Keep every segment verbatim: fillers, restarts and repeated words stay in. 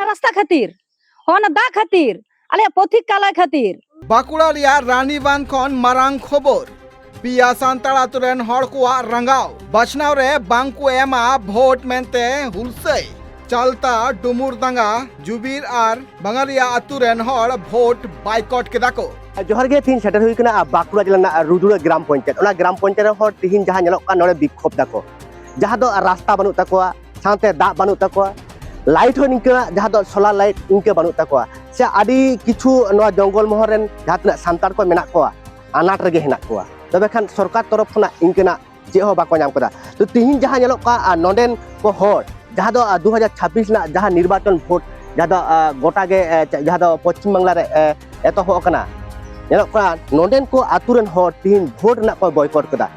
ᱨᱟᱥᱛᱟ ᱠᱷᱟᱹᱛᱤᱨ, ᱚᱱᱟ ᱫᱟᱜ ᱠᱷᱟᱹᱛᱤᱨ, ᱟᱞᱮᱭᱟᱜ ᱯᱚᱛᱷᱤ ᱠᱟᱞᱟ ᱠᱷᱟᱹᱛᱤᱨ᱾ ᱵᱟᱸᱠᱩᱲᱟ ᱨᱮᱭᱟᱜ ᱨᱟᱱᱤᱵᱟᱸᱫᱷ ᱠᱷᱚᱱ ᱢᱟᱨᱟᱝ ᱠᱷᱚᱵᱚᱨ᱾ ᱯᱮᱭᱟ ᱥᱟᱱᱛᱟᱲ ᱟᱛᱳ ᱨᱮᱱ ᱦᱚᱲ ᱠᱚᱣᱟᱜ ᱨᱟᱸᱜᱟᱣ᱾ ᱵᱟᱪᱷᱱᱟᱣ ᱨᱮ ᱵᱟᱝ ᱠᱚ ᱮᱢᱟ ᱵᱷᱳᱴ ᱢᱮᱱᱛᱮ ᱦᱩᱞᱥᱟᱹᱭ᱾ ᱪᱟᱞᱛᱟ, ᱰᱩᱢᱩᱨ ᱫᱟᱸᱜᱟ, ᱡᱩᱵᱤᱨ ᱟᱨ ᱵᱟᱝᱟᱞᱤᱭᱟ ᱟᱛᱳ ᱨᱮᱱ ᱦᱚᱲ ᱵᱷᱳᱴ ᱵᱟᱭᱠᱚᱴ ᱠᱮᱫᱟ ᱠᱚ᱾ ᱡᱚᱦᱟᱨ ᱜᱮ, ᱛᱤᱦᱤᱧ ᱥᱮᱴᱮᱨ ᱦᱩᱭ ᱠᱟᱱᱟ ᱵᱟᱸᱠᱩᱲᱟ ᱡᱮᱞᱟ ᱨᱮᱱᱟᱜ ᱨᱩᱰᱩᱲᱟ ᱜᱨᱟᱢ ᱯᱚᱧᱪᱟᱭᱮᱛ᱾ ᱚᱱᱟ ᱜᱨᱟᱢ ᱯᱚᱧᱪᱟᱭᱮᱛ ᱨᱮᱱ ᱦᱚᱲ ᱛᱤᱦᱤᱧ ᱡᱟᱦᱟᱸ ᱧᱮᱞᱚᱜ ᱠᱟᱱ, ᱱᱚᱰᱮ ᱵᱤᱠᱠᱷᱳᱵ ᱫᱟᱠᱚ, ᱡᱟᱦᱟᱸ ᱫᱚ ᱨᱟᱥᱛᱟ ᱵᱟᱹᱱᱩᱜ ᱛᱟᱠᱚᱣᱟ, ᱥᱟᱶᱛᱮ ᱫᱟᱜ ᱵᱟᱹᱱᱩᱜ ᱛᱟᱠᱚᱣᱟ, ᱞᱟᱭᱤᱴ ᱦᱚᱸ ᱱᱤᱝᱠᱟᱹᱱᱟᱜ, ᱡᱟᱦᱟᱸ ᱫᱚ ᱥᱳᱞᱟᱨ ᱞᱟᱭᱤᱴ ᱤᱱᱠᱟᱹ ᱵᱟᱹᱱᱩᱜ ᱛᱟᱠᱚᱣᱟ, ᱥᱮ ᱟᱹᱰᱤ ᱠᱤᱪᱷᱩ ᱱᱚᱣᱟ ᱡᱚᱝᱜᱚᱞ ᱢᱚᱦᱚᱞ ᱨᱮᱱ ᱡᱟᱦᱟᱸ ᱛᱤᱱᱟᱹᱜ ᱥᱟᱱᱛᱟᱲ ᱠᱚ ᱢᱮᱱᱟᱜ ᱠᱚᱣᱟ, ᱟᱱᱟᱴ ᱨᱮᱜᱮ ᱦᱮᱱᱟᱜ ᱠᱚᱣᱟ᱾ ᱛᱚᱵᱮ ᱠᱷᱟᱱ ᱥᱚᱨᱠᱟᱨ ᱛᱚᱨᱚᱯ ᱠᱷᱚᱱᱟᱜ ᱤᱱᱠᱟᱹᱱᱟᱜ ᱪᱮᱫ ᱦᱚᱸ ᱵᱟᱠᱚ ᱧᱟᱢ ᱠᱟᱫᱟ᱾ ᱛᱚ, ᱛᱤᱦᱤᱧ ᱡᱟᱦᱟᱸ ᱧᱮᱞᱚᱜ ᱠᱟᱱᱟ, ᱟᱨ ᱱᱚᱰᱮᱱ ᱠᱚ ᱦᱚᱲ, ᱡᱟᱦᱟᱸ ᱫᱚ, ᱟᱨ, ᱫᱩ ᱦᱟᱡᱟᱨ ᱪᱷᱟᱵᱵᱤᱥ ᱨᱮᱱᱟᱜ ᱡᱟᱦᱟᱸ ᱱᱤᱨᱵᱟᱪᱚᱱ ᱵᱷᱳᱴ, ᱡᱟᱦᱟᱸ ᱫᱚ, ᱟᱨ, ᱜᱚᱴᱟ ᱜᱮ, ᱮ, ᱡᱟᱦᱟᱸ ᱫᱚ ᱯᱚᱪᱷᱤᱢ ᱵᱟᱝᱞᱟ ᱨᱮ, ᱮ, ᱮᱛᱚᱦᱚᱵ ᱟᱠᱟᱱᱟ, ᱧᱮᱞᱚᱜ ᱠᱟᱱᱟ ᱱᱚᱰᱮᱱ ᱠᱚ ᱟᱛᱳ ᱨᱮᱱ ᱦᱚᱲ ᱛᱤᱦᱤᱧ ᱵᱷᱳᱴ ᱨᱮᱱᱟᱜ ᱠᱚ ᱵᱚᱭᱠᱚᱴ ᱠᱮᱫᱟ᱾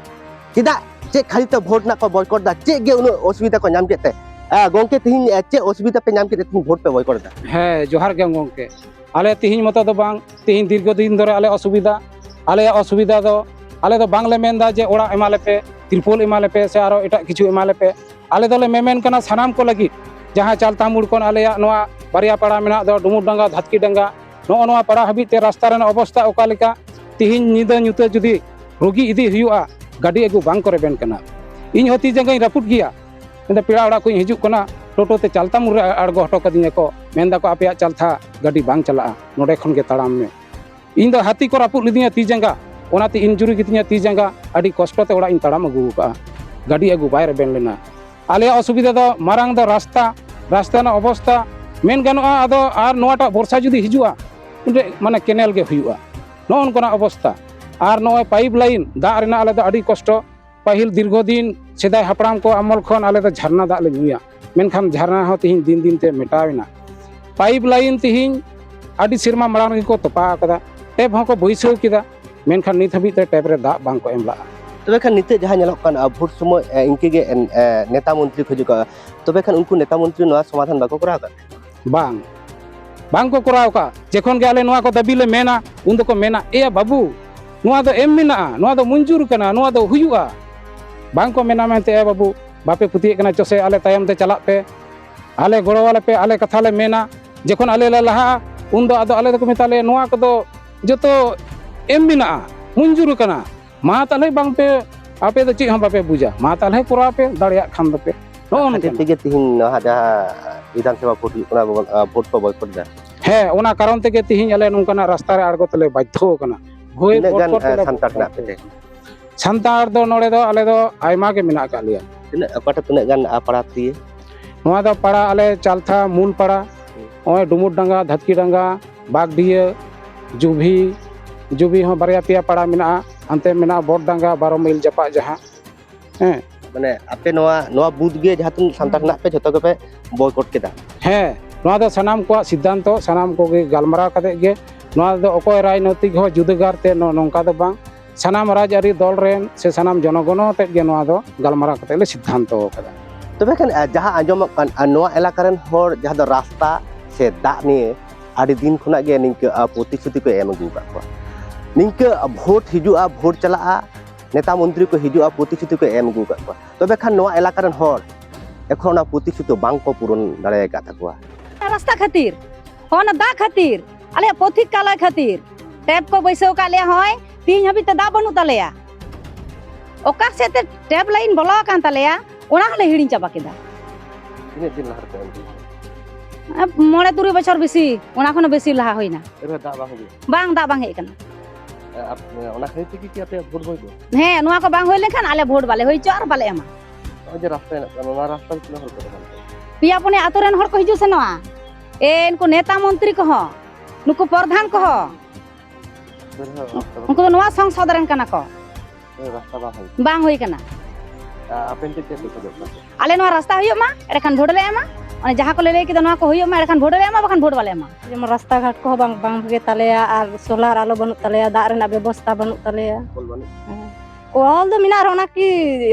ᱪᱮᱫᱟᱜ, ᱪᱮᱫ ᱠᱷᱟᱹᱛᱤᱨ ᱛᱮ ᱵᱷᱳᱴ ᱨᱮᱱᱟᱜ ᱠᱚ ᱵᱚᱭᱠᱚᱴ ᱮᱫᱟ? ᱪᱮᱫ ᱜᱮ ᱩᱱᱟᱹᱜ ᱚᱥᱩᱵᱤᱫᱷᱟ ᱠᱚ ᱧᱟᱢ ᱠᱮᱫ ᱛᱮ? ᱮ, ᱜᱚᱝᱠᱮ, ᱛᱤᱦᱤᱧ, ᱮ, ᱪᱮᱫ ᱚᱥᱩᱵᱤᱫᱷᱟ ᱯᱮ ᱧᱟᱢ ᱠᱮᱫ ᱛᱮ ᱛᱤᱦᱤᱧ ᱵᱷᱳᱴ ᱯᱮ ᱵᱚᱭᱠᱚᱴ ᱮᱫᱟ? ᱦᱮᱸ, ᱡᱚᱦᱟᱨ ᱜᱮ ᱜᱚᱝᱠᱮ᱾ ᱟᱞᱮ ᱛᱤᱦᱤᱧ ᱢᱚᱛᱚ ᱫᱚ ᱵᱟᱝ, ᱛᱤᱦᱤᱧ ᱫᱤᱨᱜᱷᱚ ᱫᱤᱱ ᱫᱷᱚᱨᱮ ᱟᱞᱮ ᱚᱥᱩᱵᱤᱫᱷᱟ, ᱟᱞᱮᱭᱟᱜ ᱚᱥᱩᱵᱤᱫᱷᱟ ᱫᱚ, ᱟᱞᱮ ᱫᱚ ᱵᱟᱝᱞᱮ ᱢᱮᱱᱫᱟ ᱡᱮ ᱚᱲᱟᱜ ᱮᱢᱟ ᱞᱮᱯᱮ, ᱛᱤᱨᱯᱳᱞ ᱮᱢᱟ ᱞᱮᱯᱮ, ᱥᱮ ᱟᱨᱚ ᱮᱴᱟᱜ ᱠᱤᱪᱷᱩ ᱮᱢᱟ ᱞᱮᱯᱮ᱾ ᱟᱞᱮ ᱫᱚᱞᱮ ᱢᱮᱢᱮᱱ ᱠᱟᱱᱟ ᱥᱟᱱᱟᱢ ᱠᱚ ᱞᱟᱹᱜᱤᱫ, ᱡᱟᱦᱟᱸ ᱪᱟᱞᱛᱟ ᱢᱩᱲ ᱠᱷᱚᱱ ᱟᱞᱮᱭᱟᱜ ᱱᱚᱣᱟ ᱵᱟᱨᱭᱟ ᱯᱟᱲᱟ ᱢᱮᱱᱟᱜ ᱫᱚ, ᱰᱩᱢᱩᱨ ᱰᱟᱸᱜᱟ, ᱫᱷᱟᱛᱠᱤ ᱰᱟᱸᱜᱟ, ᱱᱚᱜᱼᱚ ᱱᱚᱣᱟ ᱯᱟᱲᱟ ᱦᱟᱹᱵᱤᱡ ᱛᱮ ᱨᱟᱥᱛᱟ ᱨᱮᱱᱟᱜ ᱚᱵᱚᱥᱛᱷᱟ ᱚᱠᱟ ᱞᱮᱠᱟ? ᱛᱤᱦᱤᱧ ᱧᱤᱫᱟᱹ ᱧᱩᱛᱟᱹ ᱡᱩᱫᱤ ᱨᱩᱜᱤ ᱤᱫᱤ ᱦᱩᱭᱩᱜᱼᱟ, ᱜᱟᱹᱰᱤ ᱟᱹᱜᱩ ᱵᱟᱝ ᱠᱚ ᱨᱮᱵᱮᱱ ᱠᱟᱱᱟ᱾ ᱤᱧ ᱦᱚᱸ ᱛᱤ ᱡᱟᱸᱜᱟᱧ ᱨᱟᱹᱯᱩᱫ ᱜᱮᱭᱟ᱾ ᱢᱮᱱᱫᱟ ᱯᱮᱲᱟ ᱚᱲᱟᱜ ᱠᱷᱚᱱ ᱤᱧ ᱦᱤᱡᱩᱜ ᱠᱟᱱᱟ, ᱴᱳᱴᱳ ᱛᱮ ᱪᱟᱞᱛᱟ ᱢᱩᱲ ᱨᱮ ᱟᱬᱜᱚ ᱦᱚᱴᱚ ᱠᱟᱹᱫᱤᱧᱟ ᱠᱚ, ᱢᱮᱱ ᱫᱟᱠᱚ, "ᱟᱯᱮᱭᱟᱜ ᱪᱟᱞᱛᱷᱟ ᱜᱟᱹᱰᱤ ᱵᱟᱝ ᱪᱟᱞᱟᱜᱼᱟ, ᱱᱚᱰᱮ ᱠᱷᱚᱱ ᱜᱮ ᱛᱟᱲᱟᱢ ᱢᱮ᱾" ᱤᱧ ᱫᱚ ᱦᱟᱹᱛᱤ ᱠᱚ ᱨᱟᱹᱯᱩᱫ ᱞᱤᱫᱤᱧᱟ ᱛᱤ ᱡᱟᱸᱜᱟ, ᱚᱱᱟᱛᱮ ᱤᱧᱡᱩᱨᱤ ᱠᱤᱫᱤᱧᱟ ᱛᱤ ᱡᱟᱸᱜᱟ, ᱟᱹᱰᱤ ᱠᱚᱥᱴᱚ ᱛᱮ ᱚᱲᱟᱜ ᱤᱧ ᱛᱟᱲᱟᱢ ᱟᱹᱜᱩ ᱟᱠᱟᱫᱼᱟ, ᱜᱟᱹᱰᱤ ᱟᱹᱜᱩ ᱵᱟᱭ ᱨᱮᱵᱮᱱ ᱞᱮᱱᱟ᱾ ᱟᱞᱮᱭᱟᱜ ᱚᱥᱩᱵᱤᱫᱷᱟ ᱫᱚ ᱢᱟᱨᱟᱝ ᱫᱚ ᱨᱟᱥᱛᱟ, ᱨᱟᱥᱛᱟ ᱨᱮᱱᱟᱜ ᱚᱵᱚᱥᱛᱷᱟ ᱢᱮᱱ ᱜᱟᱱᱚᱜᱼᱟ᱾ ᱟᱫᱚ ᱟᱨ ᱱᱚᱣᱟᱴᱟᱜ ᱵᱚᱨᱥᱟ ᱡᱩᱫᱤ ᱦᱤᱡᱩᱜᱼᱟ, ᱢᱤᱫᱴᱮᱡ ᱢᱟᱱᱮ ᱠᱮᱱᱮᱞ ᱜᱮ ᱦᱩᱭᱩᱜᱼᱟ, ᱱᱚᱜᱼᱚ ᱱᱚᱝᱠᱟᱱᱟᱜ ᱚᱵᱚᱥᱛᱷᱟ᱾ ᱟᱨ ᱱᱚᱜᱼᱚᱭ ᱯᱟᱭᱤᱯ ᱞᱟᱭᱤᱱ ᱫᱟᱜ ᱨᱮᱱᱟᱜ ᱟᱞᱮ ᱫᱚ ᱟᱹᱰᱤ ᱠᱚᱥᱴᱚ᱾ ᱯᱟᱹᱦᱤᱞ ᱫᱤᱨᱜᱷᱚ ᱫᱤᱱ ᱥᱮᱫᱟᱭ ᱦᱟᱯᱲᱟᱢ ᱠᱚ ᱟᱢᱚᱞ ᱠᱷᱚᱱ ᱟᱞᱮ ᱫᱚ ᱡᱷᱟᱨᱱᱟ ᱫᱟᱜ ᱞᱮ ᱧᱩᱭᱟ, ᱢᱮᱱᱠᱷᱟᱱ ᱡᱷᱟᱨᱱᱟ ᱦᱚᱸ ᱛᱤᱦᱤᱧ ᱫᱤᱱ ᱫᱤᱱ ᱛᱮ ᱢᱮᱴᱟᱣ ᱮᱱᱟ᱾ ᱯᱟᱭᱤᱯ ᱞᱟᱭᱤᱱ ᱛᱤᱦᱤᱧ ᱟᱹᱰᱤ ᱥᱮᱨᱢᱟ ᱢᱟᱲᱟᱝ ᱨᱮᱜᱮ ᱠᱚ ᱛᱚᱯᱟ ᱟᱠᱟᱫᱟ, ᱴᱮᱯ ᱦᱚᱸᱠᱚ ᱵᱟᱹᱭᱥᱟᱹᱣ ᱠᱮᱫᱟ, ᱢᱮᱱᱠᱷᱟᱱ ᱱᱤᱛ ᱦᱟᱹᱵᱤᱡ ᱛᱮ ᱴᱮᱯ ᱨᱮ ᱫᱟᱜ ᱵᱟᱝ ᱠᱚ ᱮᱢ ᱞᱟᱜᱼᱟ᱾ ᱛᱚᱵᱮ ᱠᱷᱟᱱ ᱱᱤᱛᱚᱜ ᱡᱟᱦᱟᱸ ᱧᱮᱞᱚᱜ ᱠᱟᱱ, ᱟᱨ ᱵᱷᱳᱴ ᱥᱚᱢᱚᱭ, ᱮ, ᱤᱱᱠᱟᱹ ᱜᱮ, ᱮ, ᱱᱮᱛᱟ ᱢᱚᱱᱛᱨᱤ ᱠᱚ ᱦᱤᱡᱩᱜ ᱠᱟᱱᱟ, ᱛᱚᱵᱮ ᱠᱷᱟᱱ ᱩᱱᱠᱩ ᱱᱮᱛᱟ ᱢᱚᱱᱛᱨᱤ ᱱᱚᱣᱟ ᱥᱚᱢᱟᱫᱷᱟᱱ ᱵᱟᱠᱚ ᱠᱚᱨᱟᱣ ᱠᱟᱜ? ᱵᱟᱝ, ᱵᱟᱝ ᱠᱚ ᱠᱚᱨᱟᱣ ᱠᱟᱜ᱾ ᱡᱚᱠᱷᱚᱱ ᱜᱮ ᱟᱞᱮ ᱱᱚᱣᱟ ᱠᱚ ᱫᱟᱹᱵᱤ ᱞᱮ ᱢᱮᱱᱟ, ᱩᱱ ᱫᱚᱠᱚ ᱢᱮᱱᱟ, "ᱮᱭᱟ ᱵᱟᱹᱵᱩ, ᱱᱚᱣᱟ ᱫᱚ ᱮᱢ ᱢᱮᱱᱟᱜᱼᱟ, ᱱᱚᱣᱟ ᱫᱚ ᱢᱚᱧᱡᱩᱨ ᱠᱟᱱᱟ, ᱱᱚᱣᱟ ᱫᱚ ᱦᱩᱭᱩᱜᱼᱟ᱾" ᱵᱟᱝ ᱠᱚ ᱢᱮᱱᱟ ᱢᱮᱱᱛᱮ, "ᱮ ᱵᱟᱹᱵᱩ, ᱵᱟᱯᱮ ᱯᱟᱹᱛᱭᱟᱹᱜ ᱠᱟᱱᱟ, ᱪᱚ ᱥᱮ ᱟᱞᱮ ᱛᱟᱭᱚᱢ ᱛᱮ ᱪᱟᱞᱟᱜ ᱯᱮ, ᱟᱞᱮ ᱜᱚᱲᱚᱣᱟᱞᱮ ᱯᱮ, ᱟᱞᱮ ᱠᱟᱛᱷᱟ ᱞᱮ ᱢᱮᱱᱟ᱾ ᱡᱚᱠᱷᱚᱱ ᱟᱞᱮ ᱞᱮ ᱞᱟᱦᱟᱜᱼᱟ, ᱩᱱᱫᱚ ᱟᱫᱚ ᱟᱞᱮ ᱫᱚᱠᱚ ᱢᱮᱛᱟ ᱞᱮᱭᱟ, "ᱱᱚᱣᱟ ᱠᱚᱫᱚ ᱡᱚᱛᱚ ᱮᱢ ᱢᱮᱱᱟᱜᱼᱟ, ᱢᱚᱧᱡᱩᱨ ᱟᱠᱟᱱᱟ, ᱢᱟ ᱛᱟᱦᱞᱮ ᱵᱟᱝ ᱯᱮ, ᱟᱯᱮ ᱫᱚ ᱪᱮᱫ ᱦᱚᱸ ᱵᱟᱯᱮ ᱵᱩᱡᱟ, ᱢᱟ ᱛᱟᱦᱞᱮ ᱠᱚᱨᱟᱣ ᱯᱮ, ᱫᱟᱲᱮᱭᱟᱜ ᱠᱷᱟᱱ ᱫᱚᱯᱮ᱾" ᱱᱚᱜᱼᱚ ᱠᱷᱟᱹᱛᱤᱨ ᱱᱚᱝᱠᱟᱱᱟᱜ᱾ ᱛᱮᱜᱮ ᱛᱤᱦᱤᱧ ᱱᱚᱣᱟ ᱡᱟᱦᱟᱸ ᱵᱤᱫᱷᱟᱱ ᱥᱚᱵᱷᱟ ᱵᱷᱳᱴ ᱦᱩᱭᱩᱜ ᱠᱟᱱᱟ, ᱵᱟᱵᱚᱱ, ᱟ, ᱵᱷᱳᱴ ᱠᱚ ᱵᱚᱭᱠᱚᱴ ᱮᱫᱟ᱾ ᱦᱮᱸ, ᱚᱱᱟ ᱠᱟᱨᱚᱱ ᱛᱮᱜᱮ ᱛᱤᱦᱤᱧ ᱟᱞᱮ ᱱᱚᱝᱠᱟᱱᱟᱜ ᱨᱟᱥᱛᱟ ᱨᱮ ᱟᱬᱜᱚ ᱛᱮᱞᱮ ᱵᱟᱫᱽᱫᱷᱚ ᱟᱠᱟᱱᱟ᱾ ᱦᱳᱭ, ᱛᱤᱱᱟᱹᱜ ᱜᱟᱱ, ᱵᱚᱭᱠᱚᱴ ᱟ, ᱛᱮᱞᱮ ᱥᱟᱱᱛᱟᱲ ᱵᱟᱫᱽᱫᱷᱚ ᱢᱮᱱᱟᱜ ᱯᱮ ᱛᱮ? ᱥᱟᱱᱛᱟᱲ ᱫᱚ ᱱᱚᱰᱮ ᱫᱚ ᱟᱞᱮ ᱫᱚ ᱟᱭᱢᱟ ᱜᱮ ᱢᱮᱱᱟᱜ ᱟᱠᱟᱫ ᱞᱮᱭᱟ᱾ ᱛᱤᱱᱟᱹᱜ, ᱚᱠᱟᱴᱟᱜ ᱛᱤᱱᱟᱹᱜ ᱜᱟᱱ, ᱟ, ᱯᱟᱲᱟ ᱛᱤᱭᱮ? ᱱᱚᱣᱟ ᱫᱚ ᱯᱟᱲᱟ ᱟᱞᱮ ᱪᱟᱞᱛᱷᱟ ᱢᱩᱞ ᱯᱟᱲᱟ, ᱦᱩᱸ᱾ ᱱᱚᱜᱼᱚᱭ ᱰᱩᱢᱩᱨ ᱰᱟᱸᱜᱟ, ᱫᱷᱟᱹᱛᱠᱤ ᱰᱟᱸᱜᱟ, ᱵᱟᱜᱽᱰᱤᱭᱟᱹ, ᱡᱩᱵᱷᱤ, ᱡᱩᱵᱷᱤ ᱦᱚᱸ ᱵᱟᱨᱭᱟ ᱯᱮᱭᱟ ᱯᱟᱲᱟ ᱢᱮᱱᱟᱜᱼᱟ᱾ ᱦᱟᱱᱛᱮ ᱢᱮᱱᱟᱜᱼᱟ ᱵᱚᱰ ᱰᱟᱸᱜᱟ, ᱵᱟᱨᱚ ᱢᱟᱭᱤᱞ ᱡᱟᱯᱟᱜ ᱡᱟᱦᱟᱸ᱾ ᱦᱮᱸ᱾ ᱢᱟᱱᱮ ᱟᱯᱮ ᱱᱚᱣᱟ, ᱱᱚᱣᱟ ᱵᱩᱛᱷ ᱜᱮ ᱡᱟᱦᱟᱸ ᱛᱤᱱᱟᱹᱜ ᱥᱟᱱᱛᱟᱲ ᱦᱮᱱᱟᱜ ᱯᱮ, ᱡᱷᱚᱛᱚ ᱜᱮᱯᱮ ᱵᱚᱭᱠᱚᱴ ᱠᱮᱫᱟ? ᱦᱮᱸ, ᱱᱚᱣᱟ ᱫᱚ ᱥᱟᱱᱟᱢ ᱠᱚᱣᱟᱜ ᱥᱤᱫᱽᱫᱷᱟᱱᱛᱚ, ᱥᱟᱱᱟᱢ ᱠᱚᱜᱮ ᱜᱟᱞᱢᱟᱨᱟᱣ ᱠᱟᱛᱮ ᱜᱮ᱾ ᱱᱚᱣᱟ ᱫᱚ ᱚᱠᱚᱭ ᱨᱟᱡᱽᱱᱳᱭᱛᱤᱠ ᱦᱚᱸ ᱡᱩᱫᱟᱹᱜᱟᱨ ᱛᱮ ᱱᱚ-, ᱱᱚᱝᱠᱟ ᱫᱚ ᱵᱟᱝ, ᱥᱟᱱᱟᱢ ᱨᱟᱡᱽᱟᱹᱨᱤ ᱫᱚᱞ ᱨᱮᱱ ᱥᱮ ᱥᱟᱱᱟᱢ ᱡᱚᱱᱚᱜᱚᱱ ᱟᱛᱮᱫ ᱜᱮ ᱱᱚᱣᱟ ᱫᱚ ᱜᱟᱞᱢᱟᱨᱟᱣ ᱠᱟᱛᱮ ᱞᱮ ᱥᱤᱫᱽᱫᱷᱟᱱᱛᱚ ᱟᱠᱟᱫᱟ᱾ ᱛᱚᱵᱮ ᱠᱷᱟᱱ, ᱟ, ᱡᱟᱦᱟᱸ ᱟᱸᱡᱚᱢᱚᱜ ᱠᱟᱱ, ᱟ, ᱱᱚᱣᱟ ᱮᱞᱟᱠᱟ ᱨᱮᱱ ᱦᱚᱲ ᱡᱟᱦᱟᱸ ᱫᱚ ᱨᱟᱥᱛᱟ ᱥᱮ ᱫᱟᱜ ᱱᱤᱭᱮ ᱟᱹᱰᱤ ᱫᱤᱱ ᱠᱷᱚᱱᱟᱜ ᱜᱮ ᱱᱤᱝᱠᱟᱹ, ᱟ, ᱯᱨᱚᱛᱤᱥᱨᱩᱛᱤ ᱠᱚ ᱮᱢ ᱟᱹᱜᱩ ᱟᱠᱟᱫ ᱠᱚᱣᱟ᱾ ᱱᱤᱝᱠᱟᱹ, ᱟ, ᱵᱷᱳᱴ ᱦᱤᱡᱩᱜᱼᱟ, ᱵᱷᱳᱴ ᱪᱟᱞᱟᱜᱼᱟ, ᱱᱮᱛᱟ ᱢᱚᱱᱛᱨᱤ ᱠᱚ ᱦᱤᱡᱩᱜᱼᱟ, ᱯᱨᱚᱛᱤᱥᱨᱩᱛᱤ ᱠᱚ ᱮᱢ ᱟᱹᱜᱩ ᱟᱠᱟᱫ ᱠᱚᱣᱟ᱾ ᱛᱚᱵᱮ ᱠᱷᱟᱱ ᱱᱚᱣᱟ ᱮᱞᱟᱠᱟ ᱨᱮᱱ ᱦᱚᱲ ᱮᱠᱷᱚᱱ ᱚᱱᱟ ᱯᱨᱚᱛᱤᱥᱨᱩᱛᱤ ᱵᱟᱝ ᱠᱚ ᱯᱩᱨᱚᱱ ᱫᱟᱲᱮ ᱟᱠᱟᱫ ᱛᱟᱠᱚᱣᱟ᱾ ᱨᱟᱥᱛᱟ ᱠᱷᱟᱹᱛᱤᱨ, ᱚᱱᱟ ᱫᱟᱜ ᱠᱷᱟᱹᱛᱤᱨ, ᱟᱞᱮᱭᱟᱜ ᱯᱚᱛᱷᱤᱠ ᱠᱟᱞᱟᱭ ᱠᱷᱟᱹᱛᱤᱨ ᱴᱮᱯ ᱠᱚ ᱵᱟᱹᱭᱥᱟᱹᱣ ᱟᱠᱟᱫ ᱞᱮᱭᱟ, ᱦᱚᱸᱭ ᱛᱤᱦᱤᱧ ᱦᱟᱹᱵᱤᱡ ᱛᱮ ᱫᱟᱜ ᱵᱟᱹᱱᱩᱜ ᱛᱟᱞᱮᱭᱟ᱾ ᱚᱠᱟ ᱥᱮᱫ ᱛᱮ ᱴᱮᱯ ᱞᱟᱭᱤᱱ ᱵᱚᱞᱚ ᱟᱠᱟᱱ ᱛᱟᱞᱮᱭᱟ, ᱚᱱᱟ ᱦᱚᱸᱞᱮ ᱦᱤᱲᱤᱧ ᱪᱟᱵᱟ ᱠᱮᱫᱟ᱾ ᱛᱤᱱᱟᱹᱜ ᱫᱤᱱ ᱞᱟᱦᱟ ᱨᱮᱯᱮ ᱮᱢ ᱠᱮᱫᱟ? ᱮ, ᱢᱚᱬᱮ ᱛᱩᱨᱩᱭ ᱵᱚᱪᱷᱚᱨ ᱵᱮᱥᱤ, ᱚᱱᱟ ᱠᱷᱚᱱ ᱦᱚᱸ ᱵᱮᱥᱤ ᱞᱟᱦᱟ ᱦᱩᱭᱱᱟ᱾ ᱮᱱᱨᱮᱦᱚᱸ ᱫᱟᱜ ᱵᱟᱝ ᱦᱤᱡᱩᱜᱼᱟ? ᱵᱟᱝ, ᱫᱟᱜ ᱵᱟᱝ ᱦᱮᱡ ᱟᱠᱟᱱᱟ᱾ ᱮ, ᱟᱯ-, ᱚᱱᱟ ᱠᱷᱟᱹᱛᱤᱨ ᱛᱮᱜᱮ ᱠᱤ ᱟᱯᱮᱭᱟᱜ ᱵᱷᱳᱴ ᱵᱟᱹᱭ ᱫᱚ? ᱦᱮᱸ, ᱱᱚᱣᱟ ᱠᱚ ᱵᱟᱝ ᱦᱩᱭ ᱞᱮᱱᱠᱷᱟᱱ ᱟᱞᱮ ᱵᱷᱳᱴ ᱵᱟᱞᱮ ᱦᱩᱭ ᱦᱚᱪᱚᱜᱼᱟ ᱟᱨ ᱵᱟᱞᱮ ᱮᱢᱟ᱾ ᱱᱚᱜᱼᱚᱭ ᱡᱮ ᱨᱟᱥᱛᱟ ᱦᱮᱱᱟᱜ ᱛᱟᱵᱚᱱᱟ, ᱱᱚᱣᱟ ᱨᱟᱥᱛᱟ ᱨᱮ ᱛᱤᱱᱟᱹᱜ ᱦᱚᱲ ᱠᱚ ᱛᱟᱦᱮᱱ ᱠᱟᱱᱟ? ᱯᱮᱭᱟ ᱯᱩᱱᱭᱟ ᱟᱛᱳ ᱨᱮᱱ ᱦᱚᱲ ᱠᱚ ᱦᱤᱡᱩᱜ ᱥᱮᱱᱚᱜᱼᱟ᱾ ᱮ, ᱱᱩᱠᱩ ᱱᱮᱛᱟ ᱢᱚᱱᱛᱨᱤ ᱠᱚᱦᱚᱸ, ᱱᱩᱠᱩ ᱯᱨᱚᱫᱷᱟᱱ ᱠᱚᱦᱚᱸ᱾ ᱮᱱᱨᱮᱦᱚᱸ ᱨᱟᱥᱛᱟ ᱵᱟᱠᱚ ᱩᱱᱠᱩ ᱫᱚ ᱱᱚᱣᱟ ᱥᱚᱝᱥᱚᱫ ᱨᱮᱱ ᱠᱟᱱᱟ ᱠᱚ᱾ ᱨᱟᱥᱛᱟ ᱵᱟᱝ ᱦᱩᱭ ᱠᱟᱱᱟ᱾ ᱵᱟᱝ ᱦᱩᱭ ᱠᱟᱱᱟ᱾ ᱟ-, ᱟᱯᱮ ᱪᱮᱫ, ᱪᱮᱫ ᱯᱮ ᱠᱷᱚᱡᱚᱜ ᱠᱟᱱᱟ? ᱟᱞᱮ ᱱᱚᱣᱟ ᱨᱟᱥᱛᱟ ᱦᱩᱭᱩᱜ ᱢᱟ, ᱮᱸᱰᱮᱠᱷᱟᱱ ᱵᱷᱳᱴ ᱞᱮ ᱮᱢᱟ᱾ ᱚᱱᱮ ᱡᱟᱦᱟᱸ ᱠᱚᱞᱮ ᱞᱟᱹᱭ ᱠᱮᱫᱟ, ᱱᱚᱣᱟ ᱠᱚ ᱦᱩᱭᱩᱜ ᱢᱟ, ᱮᱸᱰᱮᱠᱷᱟᱱ ᱵᱷᱳᱴ ᱞᱮ ᱮᱢᱟ, ᱵᱟᱠᱷᱟᱱ ᱵᱷᱳᱴ ᱵᱟᱞᱮ ᱮᱢᱟ᱾ ᱡᱮᱢᱚᱱ ᱨᱟᱥᱛᱟ ᱜᱷᱟᱴ ᱠᱚᱦᱚᱸ ᱵᱟᱝ, ᱵᱟᱝ ᱵᱷᱟᱜᱮ ᱛᱟᱞᱮᱭᱟ, ᱟᱨ ᱥᱳᱞᱟᱨ ᱟᱞᱚ ᱵᱟᱹᱱᱩᱜ ᱛᱟᱞᱮᱭᱟ, ᱫᱟᱜ ᱨᱮᱱᱟᱜ ᱵᱮᱵᱚᱥᱛᱷᱟ ᱵᱟᱹᱱᱩᱜ ᱛᱟᱞᱮᱭᱟ᱾ ᱠᱚᱞ ᱵᱟᱹᱱᱩᱜ? ᱦᱮᱸ᱾ ᱠᱚᱞ ᱫᱚ ᱢᱮᱱᱟᱜ ᱨᱮᱦᱚᱸ, ᱚᱱᱟ ᱠᱤ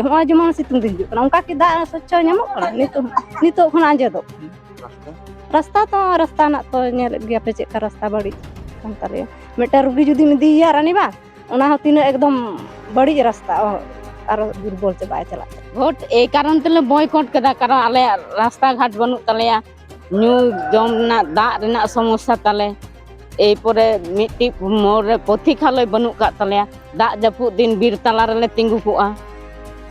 ᱦᱚᱸᱜᱼᱚᱭ ᱡᱮᱢᱚᱱ ᱥᱤᱛᱩᱝ ᱫᱤᱱ ᱦᱤᱡᱩᱜ ᱠᱟᱱᱟ, ᱚᱱᱠᱟ ᱠᱤ ᱫᱟᱜ ᱥᱚᱪᱪᱷᱚᱞ ᱧᱟᱢᱚᱜ ᱠᱟᱱᱟ? ᱱᱤᱛᱚᱜ, ᱱᱤᱛᱚᱜ ᱠᱷᱚᱱ ᱟᱸᱡᱮᱫᱚᱜ ᱠᱟᱱᱟ᱾ ᱨᱟᱥᱛᱟ? ᱨᱟᱥᱛᱟ ᱛᱚ, ᱨᱟᱥᱛᱟ ᱨᱮᱱᱟᱜ ᱛᱚ ᱧᱮᱞᱮᱫ ᱜᱮᱭᱟ ᱯᱮ ᱪᱮᱫ ᱞᱮᱠᱟ ᱨᱟᱥᱛᱟ ᱵᱟᱹᱲᱤᱡ ᱠᱟᱱ ᱛᱟᱞᱮᱭᱟ᱾ ᱢᱤᱫᱴᱟᱝ ᱨᱩᱜᱤ ᱡᱩᱫᱤᱢ ᱤᱫᱤᱭᱮᱭᱟ ᱨᱟᱱᱤᱵᱟᱸᱫᱷ, ᱚᱱᱟ ᱦᱚᱸ ᱛᱤᱱᱟᱹᱜ ᱮᱠᱫᱚᱢ ᱵᱟᱹᱲᱤᱡ ᱨᱟᱥᱛᱟ, ᱚ, ᱟᱨᱚ ᱫᱩᱨᱵᱚᱞ ᱪᱟᱵᱟᱜᱼᱟ, ᱪᱟᱞᱟᱜ ᱪᱟᱞᱟᱜ᱾ ᱵᱷᱳᱴ ᱮᱭ ᱠᱟᱨᱚᱱ ᱛᱮᱞᱮ ᱵᱚᱭᱠᱚᱴ ᱠᱮᱫᱟ, ᱠᱟᱨᱚᱱ ᱟᱞᱮᱭᱟᱜ ᱨᱟᱥᱛᱟ ᱜᱷᱟᱴ ᱵᱟᱹᱱᱩᱜ ᱛᱟᱞᱮᱭᱟ, ᱧᱩ ᱡᱚᱢ ᱨᱮᱱᱟᱜ ᱫᱟᱜ ᱨᱮᱱᱟᱜ ᱥᱚᱢᱚᱥᱥᱟ ᱛᱟᱞᱮ, ᱮᱭ ᱯᱚᱨᱮ ᱢᱤᱫᱴᱤᱡ ᱢᱳᱲ ᱨᱮ ᱯᱚᱛᱷᱤᱠᱟᱞᱚᱭ ᱵᱟᱹᱱᱩᱜ ᱠᱟᱜ ᱛᱟᱞᱮᱭᱟ, ᱫᱟᱜ ᱡᱟᱹᱯᱩᱫ ᱫᱤᱱ ᱵᱤᱨ ᱛᱟᱞᱟ ᱨᱮᱞᱮ ᱛᱤᱸᱜᱩ ᱠᱚᱜᱼᱟ,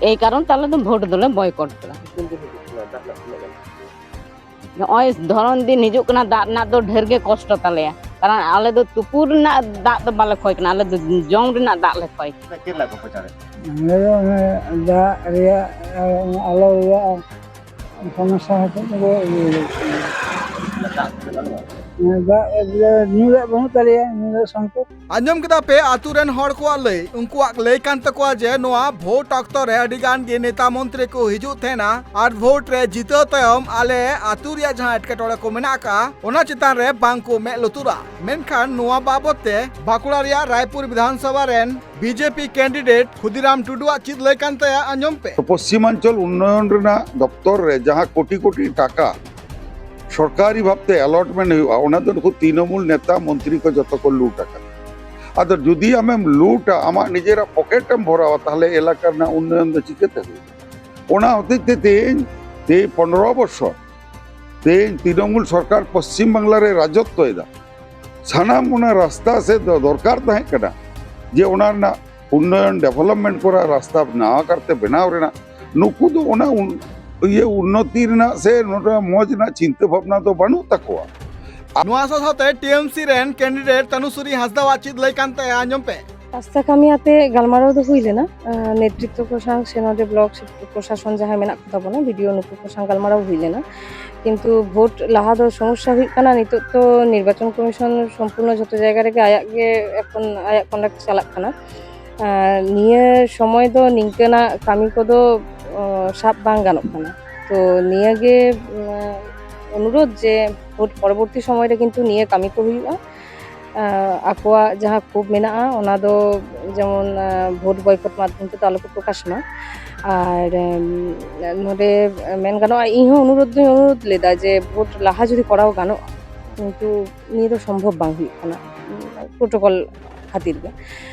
ᱮᱭ ᱠᱟᱨᱚᱱ ᱛᱮ ᱟᱞᱮ ᱫᱚ ᱵᱷᱳᱴ ᱫᱚᱞᱮ ᱵᱚᱭᱠᱚᱴ ᱠᱮᱫᱟ᱾ ᱱᱚᱜᱼᱚᱭ ᱫᱷᱚᱨᱚᱱ ᱫᱤᱱ ᱦᱤᱡᱩᱜ ᱠᱟᱱᱟ, ᱫᱟᱜ ᱨᱮᱱᱟᱜ ᱫᱚ ᱰᱷᱮᱨ ᱜᱮ ᱠᱚᱥᱴᱚ ᱛᱟᱞᱮᱭᱟ, ᱠᱟᱨᱚᱱ ᱟᱞᱮ ᱫᱚ ᱛᱩᱯᱩ ᱨᱮᱱᱟᱜ ᱫᱟᱜ ᱫᱚ ᱵᱟᱞᱮ ᱠᱷᱚᱭ ᱠᱟᱱᱟ, ᱟᱞᱮ ᱫᱚ ᱡᱚᱢ ᱨᱮᱱᱟᱜ ᱫᱟᱜ ᱞᱮ ᱠᱷᱚᱭ ᱠᱟᱱᱟ᱾ ᱪᱮᱫ ᱞᱟᱹᱜᱤᱫ ᱠᱚ ᱯᱨᱚᱪᱟᱨᱮᱫ? ᱟᱞᱮ ᱫᱚ ᱚᱱᱮ ᱫᱟᱜ ᱨᱮᱭᱟᱜ, ᱟᱨ ᱚᱱᱟ ᱟᱞᱚ ᱨᱮᱭᱟᱜ ᱥᱚᱢᱚᱥᱥᱟ ᱦᱚᱛᱮᱡ ᱛᱮᱜᱮ ᱤᱭᱟᱹ ᱦᱩᱭᱩᱜ ᱠᱟᱱᱟ᱾ ᱫᱟᱜ ᱧᱩ ᱫᱟᱜ ᱵᱟᱹᱱᱩᱜ ᱛᱟᱞᱮᱭᱟ, ᱧᱩ ᱫᱟᱜ ᱥᱚᱝᱠᱚᱴ᱾ ᱟᱸᱡᱚᱢ ᱠᱮᱫᱟ ᱯᱮ ᱟᱛᱩ ᱨᱮᱱ ᱦᱚᱲ ᱠᱚᱣᱟᱜ ᱞᱟᱹᱭ᱾ ᱩᱱᱠᱩᱣᱟᱜ ᱞᱟᱹᱭ ᱠᱟᱱ ᱛᱟᱠᱚᱣᱟ ᱡᱮ ᱱᱚᱣᱟ ᱵᱷᱳᱴ ᱚᱠᱛᱚ ᱨᱮ ᱟᱹᱰᱤ ᱜᱟᱱ ᱜᱮ ᱱᱮᱛᱟ ᱢᱚᱱᱛᱨᱤ ᱠᱚ ᱦᱤᱡᱩᱜ ᱛᱟᱦᱮᱱᱟ ᱟᱨ ᱵᱷᱳᱴ ᱨᱮ ᱡᱤᱛᱟᱹᱣ ᱛᱟᱭᱚᱢ ᱟᱞᱮ ᱟᱛᱩ ᱨᱮᱭᱟᱜ ᱡᱟᱦᱟᱸ ᱮᱴᱠᱮᱴᱚᱬᱮ ᱠᱚ ᱢᱮᱱᱟᱜ ᱟᱠᱟᱫᱼᱟ, ᱚᱱᱟ ᱪᱮᱛᱟᱱ ᱨᱮ ᱵᱟᱝ ᱠᱚ ᱢᱮᱫ ᱞᱩᱛᱩᱨᱟ᱾ ᱢᱮᱱᱠᱷᱟᱱ ᱱᱚᱣᱟ ᱵᱟᱵᱚᱛ ᱛᱮ ᱵᱟᱸᱠᱩᱲᱟ ᱨᱮᱭᱟᱜ ᱨᱟᱭᱯᱩᱨ ᱵᱤᱫᱷᱟᱱ ᱥᱚᱵᱷᱟ ᱨᱮᱱ ᱵᱤᱡᱮᱯᱤ ᱠᱮᱱᱰᱤᱰᱮᱴ ᱠᱷᱩᱫᱤᱨᱟᱢ ᱴᱩᱰᱩᱣᱟᱜ ᱪᱮᱫ ᱞᱟᱹᱭ ᱠᱟᱱ ᱛᱟᱭᱟ, ᱟᱸᱡᱚᱢ ᱯᱮ᱾ ᱯᱚᱥᱪᱤᱢᱟᱧᱪᱚᱞ ᱩᱱᱱᱚᱭᱚᱱ ᱨᱮᱱᱟᱜ ᱫᱚᱯᱛᱚᱨ ᱨᱮ ᱡᱟᱦᱟᱸ ᱠᱳᱴᱤ ᱠᱳᱴᱤ ᱴᱟᱠᱟ ᱥᱚᱨᱠᱟᱨᱤ ᱵᱷᱟᱵᱽᱛᱮ allotment ᱦᱩᱭᱩᱜᱼᱟ, ᱚᱱᱟ ᱫᱚ ᱱᱩᱠᱩ ᱛᱨᱤᱱᱚᱢᱩᱞ ᱱᱮᱛᱟ ᱢᱚᱱᱛᱨᱤ ᱠᱚ ᱡᱚᱛᱚ ᱠᱚ ᱞᱩᱴ ᱟᱠᱟᱫᱟ᱾ ᱟᱫᱚ ᱡᱩᱫᱤ ᱟᱢᱮᱢ ᱞᱩᱴᱟ, ᱟᱢᱟᱜ ᱱᱤᱡᱮᱨᱟᱜ ᱯᱚᱠᱮᱴ ᱮᱢ ᱵᱷᱚᱨᱟᱣᱟ, ᱛᱟᱦᱞᱮ ᱮᱞᱟᱠᱟ ᱨᱮᱱᱟᱜ ᱩᱱᱱᱚᱭᱚᱱ ᱫᱚ ᱪᱤᱠᱟᱹᱛᱮ ᱦᱩᱭᱩᱜᱼᱟ? ᱚᱱᱟ ᱦᱚᱛᱮᱡ ᱛᱮ ᱛᱮᱦᱮᱧ, ᱛᱮᱦᱮᱧ ᱯᱚᱱᱨᱚ ᱵᱚᱪᱷᱚᱨ, ᱛᱮᱦᱮᱧ ᱛᱨᱤᱱᱚᱢᱩᱞ ᱥᱚᱨᱠᱟᱨ ᱯᱚᱥᱪᱤᱢ ᱵᱟᱝᱞᱟ ᱨᱮ ᱨᱟᱡᱚᱛᱛᱚᱭᱮᱫᱟ᱾ ᱥᱟᱱᱟᱢ ᱚᱱᱟ ᱨᱟᱥᱛᱟ ᱥᱮ ᱫᱚ-, ᱫᱚᱨᱠᱟᱨ ᱛᱟᱦᱮᱸ ᱠᱟᱱᱟ ᱡᱮ ᱚᱱᱟ ᱨᱮᱱᱟᱜ ᱩᱱᱱᱚᱭᱚᱱ, development ᱠᱚᱨᱟ ᱨᱟᱥᱛᱟ ᱱᱟᱣᱟ ᱠᱟᱨᱛᱮ ᱵᱮᱱᱟᱣ ᱨᱮᱱᱟᱜ᱾ ᱱᱩᱠᱩ ᱫᱚ ᱚᱱᱟ ᱩᱱ-, ᱤᱭᱟᱹ ᱩᱱᱱᱚᱛᱤ ᱨᱮᱱᱟᱜ ᱥᱮ ᱱᱚᱰᱮ ᱢᱚᱡᱽ ᱨᱮᱱᱟᱜ ᱪᱤᱱᱛᱟᱹ ᱵᱷᱟᱵᱽᱱᱟ ᱫᱚ ᱵᱟᱹᱱᱩᱜ ᱛᱟᱠᱚᱣᱟ᱾ ᱱᱚᱣᱟ ᱥᱟᱶ ᱥᱟᱶᱛᱮ ᱴᱤᱮᱢᱥᱤ ᱨᱮᱱ ᱠᱮᱱᱰᱤᱰᱮᱴ ᱛᱟᱱᱩᱥᱨᱤ ᱦᱟᱸᱥᱫᱟᱣᱟᱜ ᱪᱮᱫ ᱞᱟᱹᱭ ᱠᱟᱱ ᱛᱟᱭᱟ, ᱟᱸᱡᱚᱢ ᱯᱮ᱾ ᱨᱟᱥᱛᱟ ᱠᱟᱹᱢᱤ ᱟᱛᱮ ᱜᱟᱞᱢᱟᱨᱟᱣ ᱫᱚ ᱦᱩᱭ ᱞᱮᱱᱟ, ᱟᱸ, ᱱᱮᱛᱨᱤᱛᱵ ᱠᱚ ᱥᱟᱶ ᱥᱮ ᱱᱚᱰᱮ ᱵᱞᱚᱠ ᱯᱨᱚᱥᱟᱥᱚᱱ ᱡᱟᱦᱟᱸᱭ ᱢᱮᱱᱟᱜ ᱠᱚ ᱛᱟᱵᱚᱱᱟ, ᱵᱤᱰᱤᱳ, ᱱᱩᱠᱩ ᱠᱚ ᱥᱟᱶ ᱜᱟᱞᱢᱟᱨᱟᱣ ᱦᱩᱭ ᱞᱮᱱᱟ᱾ ᱠᱤᱱᱛᱩ ᱵᱷᱳᱴ ᱞᱟᱦᱟ ᱫᱚ ᱥᱚᱢᱚᱥᱥᱟ ᱦᱩᱭᱩᱜ ᱠᱟᱱᱟ, ᱱᱤᱛᱚᱜ ᱛᱚ ᱱᱤᱨᱵᱟᱪᱚᱱ ᱠᱚᱢᱤᱥᱚᱱ ᱥᱚᱢᱯᱩᱨᱱᱚ ᱡᱷᱚᱛᱚ ᱡᱟᱭᱜᱟ ᱨᱮᱜᱮ ᱟᱭᱟᱜ ᱜᱮ ᱮᱠᱷᱚᱱ ᱟᱭᱟᱜ conduct ᱪᱟᱞᱟᱜ ᱠᱟᱱᱟ᱾ ᱟᱨ ᱱᱤᱭᱟᱹ ᱥᱚᱢᱚᱭ ᱫᱚ ᱱᱤᱝᱠᱟᱹᱱᱟᱜ ᱠᱟᱹᱢᱤ ᱠᱚᱫᱚ, ᱚ, ᱥᱟᱵ ᱵᱟᱝ ᱜᱟᱱᱚᱜ ᱠᱟᱱᱟ᱾ ᱛᱚ ᱱᱤᱭᱟᱹᱜᱮ, ᱩᱢ, ᱚᱱᱩᱨᱳᱫᱷ ᱡᱮ ᱵᱷᱳᱴ ᱯᱚᱨᱚᱵᱚᱨᱛᱤ ᱥᱚᱢᱚᱭ ᱨᱮ ᱠᱤᱱᱛᱩ ᱱᱤᱭᱟᱹ ᱠᱟᱹᱢᱤ ᱠᱚ ᱦᱩᱭᱩᱜᱼᱟ᱾ ᱟᱸ, ᱟᱠᱚᱣᱟᱜ ᱡᱟᱦᱟᱸ ᱠᱷᱳᱵᱽ ᱢᱮᱱᱟᱜᱼᱟ, ᱚᱱᱟ ᱫᱚ ᱡᱮᱢᱚᱱ, ᱟᱸ, ᱵᱷᱳᱴ ᱵᱚᱭᱠᱚᱴ ᱢᱟᱫᱽᱫᱷᱚᱢ ᱛᱮᱫᱚ ᱟᱞᱚ ᱠᱚ ᱯᱨᱚᱠᱟᱥ ᱢᱟ᱾ ᱟᱨ, ᱮᱢ, ᱱᱚᱰᱮ ᱢᱮᱱ ᱜᱟᱱᱚᱜᱼᱟ, ᱤᱧ ᱦᱚᱸ ᱚᱱᱩᱨᱳᱫᱷ ᱫᱚᱧ ᱚᱱᱩᱨᱳᱫᱷ ᱞᱮᱫᱟ ᱡᱮ ᱵᱷᱳᱴ ᱞᱟᱦᱟ ᱡᱩᱫᱤ ᱠᱚᱨᱟᱣ ᱜᱟᱱᱚᱜᱼᱟ, ᱠᱤᱱᱛᱩ ᱱᱤᱭᱟᱹ ᱫᱚ ᱥᱚᱢᱵᱷᱚᱵ ᱵᱟᱝ ᱦᱩᱭᱩᱜ ᱠᱟᱱᱟ, ᱯᱨᱳᱴᱳᱠᱚᱞ ᱠᱷᱟᱹᱛᱤᱨ ᱜᱮ᱾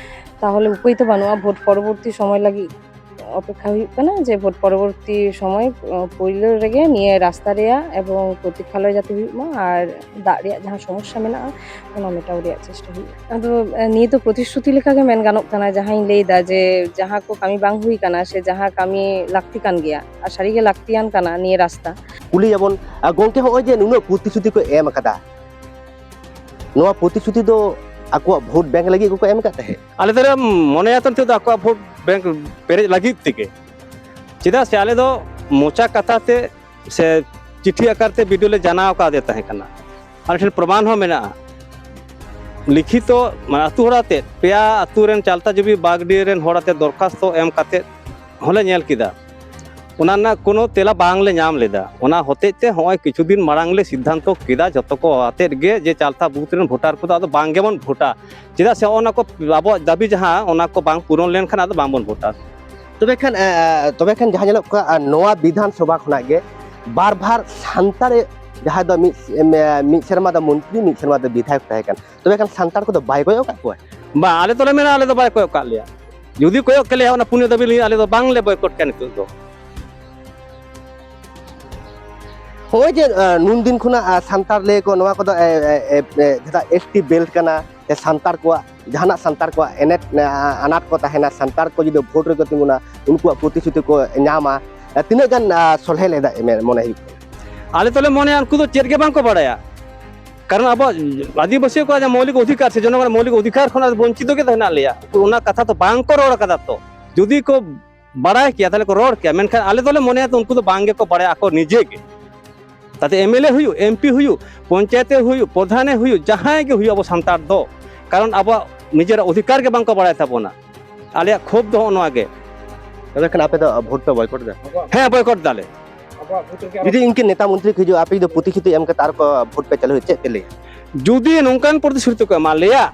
ᱛᱟᱦᱚᱞᱮ ᱩᱯᱟᱹᱭ ᱛᱚ ᱵᱟᱹᱱᱩᱜᱼᱟ, ᱵᱷᱳᱴ ᱯᱚᱨᱚᱵᱚᱨᱛᱤ ᱥᱚᱢᱚᱭ ᱞᱟᱹᱜᱤᱫ ᱚᱯᱮᱠᱠᱷᱟ ᱦᱩᱭᱩᱜ ᱠᱟᱱᱟ ᱡᱮ ᱵᱷᱳᱴ ᱯᱚᱨᱚᱵᱚᱨᱛᱤ ᱥᱚᱢᱚᱭ, ᱚ, ᱯᱳᱭᱞᱳ ᱨᱮᱜᱮ ᱱᱤᱭᱟᱹ ᱨᱟᱥᱛᱟ ᱨᱮᱭᱟᱜ ᱮᱵᱚᱝ ᱯᱨᱚᱛᱤᱠᱠᱷᱟᱞᱚᱭ ᱡᱟᱛᱮ ᱦᱩᱭᱩᱜ ᱢᱟ ᱟᱨ ᱫᱟᱜ ᱨᱮᱭᱟᱜ ᱡᱟᱦᱟᱸ ᱥᱚᱢᱚᱥᱥᱟ ᱢᱮᱱᱟᱜᱼᱟ, ᱚᱱᱟ ᱢᱮᱴᱟᱣ ᱨᱮᱭᱟᱜ ᱪᱮᱥᱴᱟ ᱦᱩᱭᱩᱜᱼᱟ᱾ ᱟᱫᱚ, ᱮ, ᱱᱤᱭᱟᱹ ᱫᱚ ᱯᱨᱚᱛᱤᱥᱨᱩᱛᱤ ᱞᱮᱠᱟᱜᱮ ᱢᱮᱱ ᱜᱟᱱᱚᱜ ᱠᱟᱱᱟ, ᱡᱟᱦᱟᱸᱧ ᱞᱟᱹᱭᱫᱟ ᱡᱮ ᱡᱟᱦᱟᱸ ᱠᱚ ᱠᱟᱹᱢᱤ ᱵᱟᱝ ᱦᱩᱭ ᱠᱟᱱᱟ ᱥᱮ ᱡᱟᱦᱟᱸ ᱠᱟᱹᱢᱤ ᱞᱟᱹᱠᱛᱤ ᱠᱟᱱ ᱜᱮᱭᱟ ᱟᱨ ᱥᱟᱹᱨᱤᱜᱮ ᱞᱟᱹᱠᱛᱤᱭᱟᱱ ᱠᱟᱱᱟ ᱱᱤᱭᱟᱹ ᱨᱟᱥᱛᱟ᱾ ᱠᱩᱞᱤᱭᱟᱵᱚᱱ, ᱟ, ᱜᱚᱝᱠᱮ, ᱦᱚᱸᱜᱼᱚᱭ ᱡᱮ ᱱᱩᱱᱟᱹᱜ ᱯᱨᱚᱛᱤᱥᱨᱩᱛᱤ ᱠᱚ ᱮᱢ ᱟᱠᱟᱫᱟ, ᱱᱚᱣᱟ ᱯᱨᱚᱛᱤᱥᱨᱩᱛᱤ ᱫᱚ ᱟᱠᱚᱣᱟᱜ ᱵᱷᱳᱴ ᱵᱮᱝᱠ ᱞᱟᱹᱜᱤᱫ ᱜᱮᱠᱚ ᱮᱢ ᱟᱠᱟᱫ ᱛᱟᱦᱮᱸᱫ? ᱟᱞᱮ ᱫᱚᱞᱮ ᱢᱚᱱᱮᱭᱟ ᱛᱚ ᱱᱤᱛᱚᱜ ᱫᱚ ᱟᱠᱚᱣᱟᱜ ᱵᱷᱳᱴ ᱵᱮᱝᱠ ᱯᱮᱨᱮᱡ ᱞᱟᱹᱜᱤᱫ ᱛᱮᱜᱮ, ᱪᱮᱫᱟᱜ ᱥᱮ ᱟᱞᱮ ᱫᱚ ᱢᱚᱪᱟ ᱠᱟᱛᱷᱟ ᱛᱮ ᱥᱮ ᱪᱤᱴᱷᱤ ᱟᱠᱟᱨ ᱛᱮ ᱵᱤᱰᱤᱭᱳ ᱞᱮ ᱡᱟᱱᱟᱣ ᱟᱠᱟᱫᱮ ᱛᱟᱦᱮᱸ ᱠᱟᱱᱟ᱾ ᱟᱞᱮ ᱴᱷᱮᱱ ᱯᱨᱚᱢᱟᱱ ᱦᱚᱸ ᱢᱮᱱᱟᱜᱼᱟ, ᱞᱤᱠᱷᱤᱛᱚ, ᱢᱟᱱᱮ, ᱟᱹᱛᱩ ᱦᱚᱲ ᱟᱛᱮᱫ, ᱯᱮᱭᱟ ᱟᱹᱛᱩ ᱨᱮᱱ ᱪᱟᱞᱛᱟ ᱡᱩᱵᱤ ᱵᱟᱜᱽᱰᱤ ᱨᱮᱱ ᱦᱚᱲ ᱟᱛᱮᱫ ᱫᱚᱨᱠᱷᱟᱥᱛᱚ ᱮᱢ ᱠᱟᱛᱮᱫ ᱦᱚᱸᱞᱮ ᱧᱮᱞ ᱠᱮᱫᱟ᱾ ᱚᱱᱟ ᱨᱮᱱᱟᱜ ᱠᱳᱱᱳ ᱛᱮᱞᱟ ᱵᱟᱝᱞᱮ ᱧᱟᱢ ᱞᱮᱫᱟ᱾ ᱚᱱᱟ ᱦᱚᱛᱮᱡ ᱛᱮ ᱦᱚᱸᱜᱼᱚᱭ ᱠᱤᱪᱷᱩ ᱫᱤᱱ ᱢᱟᱲᱟᱝ ᱞᱮ ᱥᱤᱫᱽᱫᱷᱟᱱᱛᱚ ᱠᱮᱫᱟ ᱡᱚᱛᱚ ᱠᱚ ᱟᱛᱮᱫ ᱜᱮ, ᱡᱮ ᱪᱟᱞᱛᱟ ᱵᱩᱛᱷ ᱨᱮᱱ ᱵᱷᱳᱴᱟᱨ ᱠᱚᱫᱚ ᱟᱫᱚ ᱵᱟᱝ ᱜᱮᱵᱚᱱ ᱵᱷᱳᱴᱟ᱾ ᱪᱮᱫᱟᱜ ᱥᱮ ᱚᱱᱟ ᱠᱚ ᱟᱵᱚᱣᱟᱜ ᱫᱟᱹᱵᱤ ᱡᱟᱦᱟᱸ, ᱚᱱᱟ ᱠᱚ ᱵᱟᱝ ᱯᱩᱨᱚᱱ ᱞᱮᱱᱠᱷᱟᱱ ᱟᱫᱚ ᱵᱟᱝᱵᱚᱱ ᱵᱷᱳᱴᱟ᱾ ᱛᱚᱵᱮ ᱠᱷᱟᱱ, ᱮ, ᱛᱚᱵᱮ ᱠᱷᱟᱱ ᱡᱟᱦᱟᱸ ᱧᱮᱞᱚᱜ ᱠᱟᱱᱟ, ᱟᱨ ᱱᱚᱣᱟ ᱵᱤᱫᱷᱟᱱ ᱥᱚᱵᱷᱟ ᱠᱷᱚᱱᱟᱜ ᱜᱮ ᱵᱟᱨ ᱵᱷᱟᱨ ᱥᱟᱱᱛᱟᱲ, ᱡᱟᱦᱟᱸᱭ ᱫᱚ ᱢᱤᱫ, ᱮ, ᱢᱤᱫ ᱥᱮᱨᱢᱟ ᱫᱚ ᱢᱚᱱᱛᱨᱤ, ᱢᱤᱫ ᱥᱮᱨᱢᱟ ᱫᱚ ᱵᱤᱫᱷᱟᱭᱚᱠ ᱛᱟᱦᱮᱸ ᱠᱟᱱᱟ, ᱛᱚᱵᱮ ᱠᱷᱟᱱ ᱥᱟᱱᱛᱟᱲ ᱠᱚᱫᱚ ᱵᱟᱭ ᱠᱚᱭᱚᱜ ᱟᱠᱟᱫ ᱠᱚᱣᱟ? ᱵᱟᱝ, ᱟᱞᱮ ᱫᱚᱞᱮ ᱢᱮᱱᱟ, ᱟᱞᱮ ᱫᱚ ᱵᱟᱭ ᱠᱚᱭᱚᱜ ᱟᱠᱟᱫ ᱞᱮᱭᱟ᱾ ᱡᱩᱫᱤ ᱠᱚᱭᱚᱜ ᱠᱮᱞᱮᱭᱟ, ᱚᱱᱟ ᱯᱩᱱᱭᱟᱹ ᱫᱟᱹᱵᱤ ᱞᱟᱹᱜᱤᱫ ᱟᱞᱮ ᱫᱚ ᱵᱟᱝᱞᱮ ᱵᱚᱭᱠᱚᱴ ᱠᱮᱭᱟ ᱱᱤᱛᱚᱜ ᱫᱚ᱾ ᱦᱚᱸᱜᱼᱚᱭ ᱡᱮ, ᱟ, ᱱᱩᱱ ᱫᱤᱱ ᱠᱷᱚᱱᱟᱜ, ᱟ, ᱥᱟᱱᱛᱟᱲ ᱞᱟᱹᱭ ᱠᱚ ᱱᱚᱣᱟ ᱠᱚᱫᱚ, ᱮ, ᱮ, ᱮ, ᱮ, ᱡᱟᱦᱟᱸ ᱮᱥ ᱴᱤ ᱵᱮᱞᱴ ᱠᱟᱱᱟ, ᱥᱮ ᱥᱟᱱᱛᱟᱲ ᱠᱚᱣᱟᱜ ᱡᱟᱦᱟᱱᱟᱜ ᱥᱟᱱᱛᱟᱲ ᱠᱚᱣᱟᱜ ᱮᱱᱮᱴ, ᱟ, ᱟᱱᱟᱴ ᱠᱚ ᱛᱟᱦᱮᱱᱟ, ᱥᱟᱱᱛᱟᱲ ᱠᱚ ᱡᱩᱫᱤ ᱵᱷᱳᱴ ᱨᱮᱠᱚ ᱛᱤᱸᱜᱩᱱᱟ, ᱩᱱᱠᱩᱣᱟᱜ ᱯᱨᱚᱛᱤᱥᱨᱩᱛᱤ ᱠᱚ ᱧᱟᱢᱟ, ᱟ, ᱛᱤᱱᱟᱹᱜ ᱜᱟᱱ, ᱟ, ᱥᱚᱞᱦᱮ ᱞᱮᱫᱟ ᱢᱮ-, ᱢᱚᱱᱮ ᱦᱩᱭᱩᱜ ᱠᱟᱱᱟ? ᱟᱞᱮ ᱫᱚᱞᱮ ᱢᱚᱱᱮᱭᱟ ᱩᱱᱠᱩ ᱫᱚ ᱪᱮᱫ ᱜᱮ ᱵᱟᱝ ᱠᱚ ᱵᱟᱲᱟᱭᱟ᱾ ᱠᱟᱨᱚᱱ ᱟᱵᱚᱣᱟᱜ ᱟᱹᱫᱤᱵᱟᱹᱥᱤ ᱠᱚᱣᱟᱜ ᱡᱟᱦᱟᱸ ᱢᱳᱣᱞᱤᱠ ᱚᱫᱷᱤᱠᱟᱨ ᱥᱮ ᱡᱚᱱᱚᱜᱚᱱᱟᱜ ᱢᱳᱣᱞᱤᱠ ᱚᱫᱷᱤᱠᱟᱨ ᱠᱷᱚᱱ ᱟᱫᱚ ᱵᱚᱧᱪᱤᱛ ᱜᱮ ᱛᱟᱦᱮᱱᱟ ᱞᱮᱭᱟ, ᱩᱱᱠᱩ ᱚᱱᱟ ᱠᱟᱛᱷᱟ ᱫᱚ ᱵᱟᱝ ᱠᱚ ᱨᱚᱲ ᱠᱟᱫᱟ᱾ ᱛᱚ ᱡᱩᱫᱤ ᱠᱚ ᱵᱟᱲᱟᱭ ᱠᱮᱭᱟ, ᱛᱟᱦᱞᱮ ᱠᱚ ᱨᱚᱲ ᱠᱮᱭᱟ, ᱢᱮᱱᱠᱷᱟᱱ ᱟᱞᱮ ᱫᱚᱞᱮ ᱢᱚᱱᱮᱭᱟ ᱛᱚ ᱩᱱᱠᱩ ᱫᱚ ᱵᱟᱝ ᱜᱮᱠᱚ ᱵᱟᱲᱟᱭᱟ ᱟᱠᱚ ᱱᱤᱡᱮ ᱜᱮ᱾ ᱛᱟᱛᱮ ᱮᱢ ᱮᱞ ᱮ ᱦᱩᱭᱩᱜ, ᱮᱢ ᱯᱤ ᱦᱩᱭᱩᱜ, ᱯᱚᱧᱪᱟᱭᱮᱛ ᱮ ᱦᱩᱭᱩᱜ, ᱯᱨᱚᱫᱷᱟᱱ ᱮ ᱦᱩᱭᱩᱜ, ᱡᱟᱦᱟᱸᱭ ᱜᱮ ᱦᱩᱭᱩᱜ, ᱟᱵᱚ ᱥᱟᱱᱛᱟᱲ ᱫᱚ, ᱠᱟᱨᱚᱱ ᱟᱵᱚᱣᱟᱜ ᱱᱤᱡᱮᱨᱟᱜ ᱚᱫᱷᱤᱠᱟᱨ ᱜᱮ ᱵᱟᱝ ᱠᱚ ᱵᱟᱲᱟᱭ ᱛᱟᱵᱚᱱᱟ᱾ ᱟᱞᱮᱭᱟᱜ ᱠᱷᱚᱵ ᱫᱚ ᱦᱚᱸᱜᱼᱚ ᱱᱚᱣᱟ ᱜᱮ᱾ ᱛᱚᱵᱮ ᱠᱷᱟᱱ ᱟᱯᱮ ᱫᱚ ᱵᱷᱳᱴ ᱯᱮ ᱵᱚᱭᱠᱚᱴ ᱮᱫᱟ? ᱦᱮᱸ, ᱵᱚᱭᱠᱚᱴ ᱫᱟᱞᱮ᱾ ᱡᱩᱫᱤ ᱤᱱᱠᱟᱹ ᱱᱮᱛᱟ ᱢᱚᱱᱛᱨᱤ ᱠᱚ ᱦᱤᱡᱩᱜᱼᱟ, ᱟᱯᱮ ᱡᱩᱫᱤ ᱯᱨᱚᱛᱤᱥᱨᱩᱛᱤ ᱮᱢ ᱠᱟᱛᱮ ᱟᱨ ᱠᱚ ᱵᱷᱳᱴ ᱯᱮ ᱪᱟᱹᱞᱩᱭᱟ, ᱪᱮᱫ ᱯᱮ ᱞᱟᱹᱭᱟ? ᱡᱩᱫᱤ ᱱᱚᱝᱠᱟᱱ ᱯᱨᱚᱛᱤᱥᱨᱩᱛᱤ ᱠᱚ ᱮᱢᱟ ᱞᱮᱭᱟ,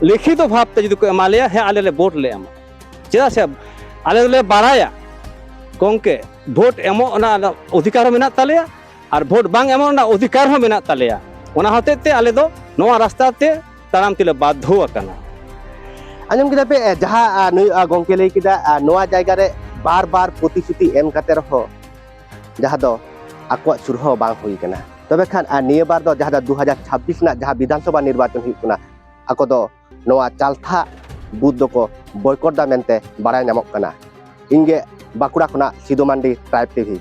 ᱞᱤᱠᱷᱤᱛᱚ ᱵᱷᱟᱵᱽ ᱛᱮ ᱡᱩᱫᱤ ᱠᱚ ᱮᱢᱟ ᱞᱮᱭᱟ, ᱦᱮᱸ, ᱟᱞᱮ ᱞᱮ ᱵᱷᱳᱴ ᱞᱮ ᱮᱢᱟ᱾ ᱪᱮᱫᱟᱜ ᱥᱮ ᱟᱞᱮ ᱫᱚᱞᱮ ᱵᱟᱲᱟᱭᱟ, ᱜᱚᱢᱠᱮ, ᱵᱷᱳᱴ ᱮᱢᱚᱜ ᱨᱮᱱᱟᱜ ᱚᱫᱷᱤᱠᱟᱨ ᱦᱚᱸ ᱢᱮᱱᱟᱜ ᱛᱟᱞᱮᱭᱟ ᱟᱨ ᱵᱷᱳᱴ ᱵᱟᱝ ᱮᱢᱚᱜ ᱨᱮᱱᱟᱜ ᱚᱫᱷᱤᱠᱟᱨ ᱦᱚᱸ ᱢᱮᱱᱟᱜ ᱛᱟᱞᱮᱭᱟ᱾ ᱚᱱᱟ ᱦᱚᱛᱮᱡ ᱛᱮ ᱟᱞᱮ ᱫᱚ ᱱᱚᱣᱟ ᱨᱟᱥᱛᱟ ᱛᱮ ᱛᱟᱲᱟᱢ ᱛᱮᱞᱮ ᱵᱟᱫᱽᱫᱷᱚ ᱟᱠᱟᱱᱟ᱾ ᱟᱸᱡᱚᱢ ᱠᱮᱫᱟ ᱯᱮ, ᱮ, ᱡᱟᱦᱟᱸ, ᱟ, ᱱᱩᱭ, ᱟ, ᱜᱚᱢᱠᱮ ᱞᱟᱹᱭ ᱠᱮᱫᱟ, ᱟ, ᱱᱚᱣᱟ ᱡᱟᱭᱜᱟ ᱨᱮ ᱵᱟᱨ ᱵᱟᱨ ᱯᱨᱚᱛᱤᱥᱨᱩᱛᱤ ᱮᱢ ᱠᱟᱛᱮ ᱨᱮᱦᱚᱸ ᱡᱟᱦᱟᱸ ᱫᱚ ᱟᱠᱚᱣᱟᱜ ᱥᱩᱨ ᱦᱚᱸ ᱵᱟᱝ ᱦᱩᱭ ᱠᱟᱱᱟ᱾ ᱛᱚᱵᱮ ᱠᱷᱟᱱ ᱟᱨ ᱱᱤᱭᱟᱹ ᱵᱟᱨ ᱫᱚ ᱡᱟᱦᱟᱸ ᱫᱚ ᱫᱩ ᱦᱟᱡᱟᱨ ᱪᱷᱟᱵᱵᱤᱥ ᱨᱮᱱᱟᱜ ᱡᱟᱦᱟᱸ ᱵᱤᱫᱷᱟᱱ ᱥᱚᱵᱷᱟ ᱱᱤᱨᱵᱟᱪᱚᱱ ᱦᱩᱭᱩᱜ ᱠᱟᱱᱟ, ᱟᱠᱚ ᱫᱚ ᱱᱚᱣᱟ ᱪᱟᱞᱛᱷᱟ ᱵᱩᱛᱷ ᱫᱚᱠᱚ ᱵᱚᱭᱠᱚᱴ ᱫᱟ ᱢᱮᱱᱛᱮ ᱵᱟᱲᱟᱭ ᱧᱟᱢᱚᱜ ᱠᱟᱱᱟ᱾ ᱤᱧ ᱜᱮ ᱵᱟᱸᱠᱩᱲᱟ ᱠᱷᱚᱱᱟᱜ ᱥᱤᱫᱩ ᱢᱟᱱᱰᱤ, ᱴᱨᱟᱭᱤᱵᱽ ᱴᱤᱵᱷᱤ᱾